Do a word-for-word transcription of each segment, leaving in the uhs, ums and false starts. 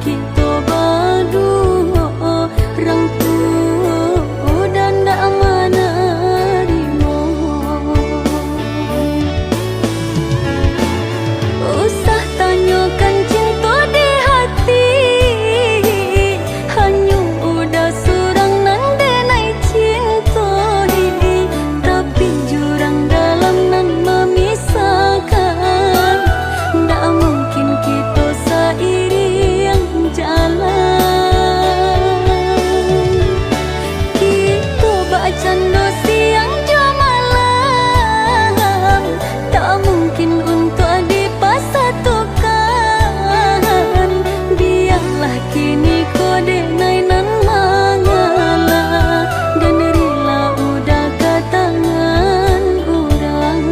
Kito baduo, urang tuo udah ndak manarimo. Usah tanyokan cinto di hati, hanyo udah surang nan denai cintoi. Tapi jurang dalam nan mamisahkan, ndak mungkin kito sairiang jalan. Kito bacando siang jo malam, tak mungkin untuak dipasatukan. Bialah kini ko denai nan mangalah, dan rila udah ka tangan urang.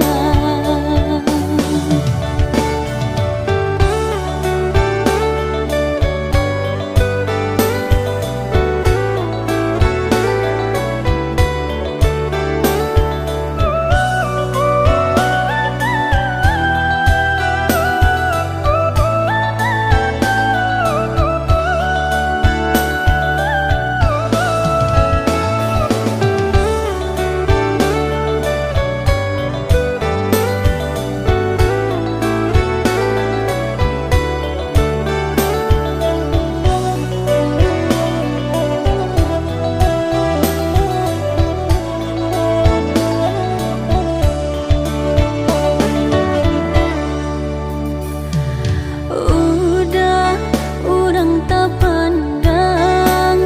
Udah urang tapandang,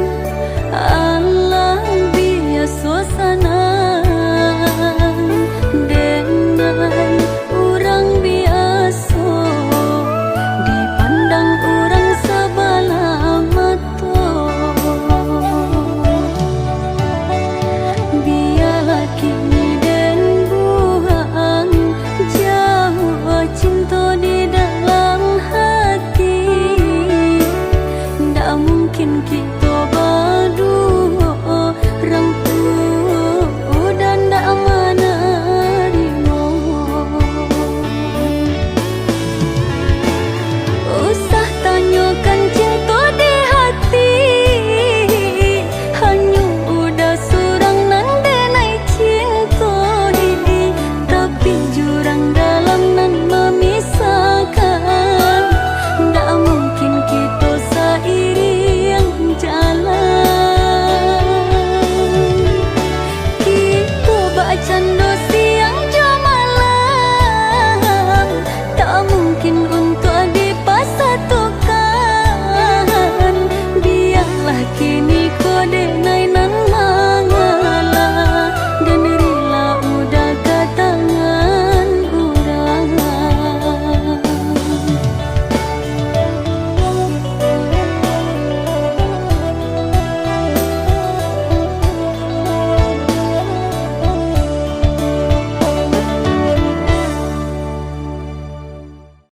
alah biaso sanang, denai urang biaso dipandang urang sabalah mato. Bialah kini den buang, jauah cinto di dalam hati. Ndak mungkin kito baduo, urang tuo udah ndak manarimo. Usah tanyokan cinto di hati, hanyo udah surang nan denai cintoi. Tapi jurang dalam nan mamisahkan, ndak mungkin kito sairiang jalan. Kito bacando siang jo malam, tak mungkin untuak dipasatukan. Bialah kini ko denai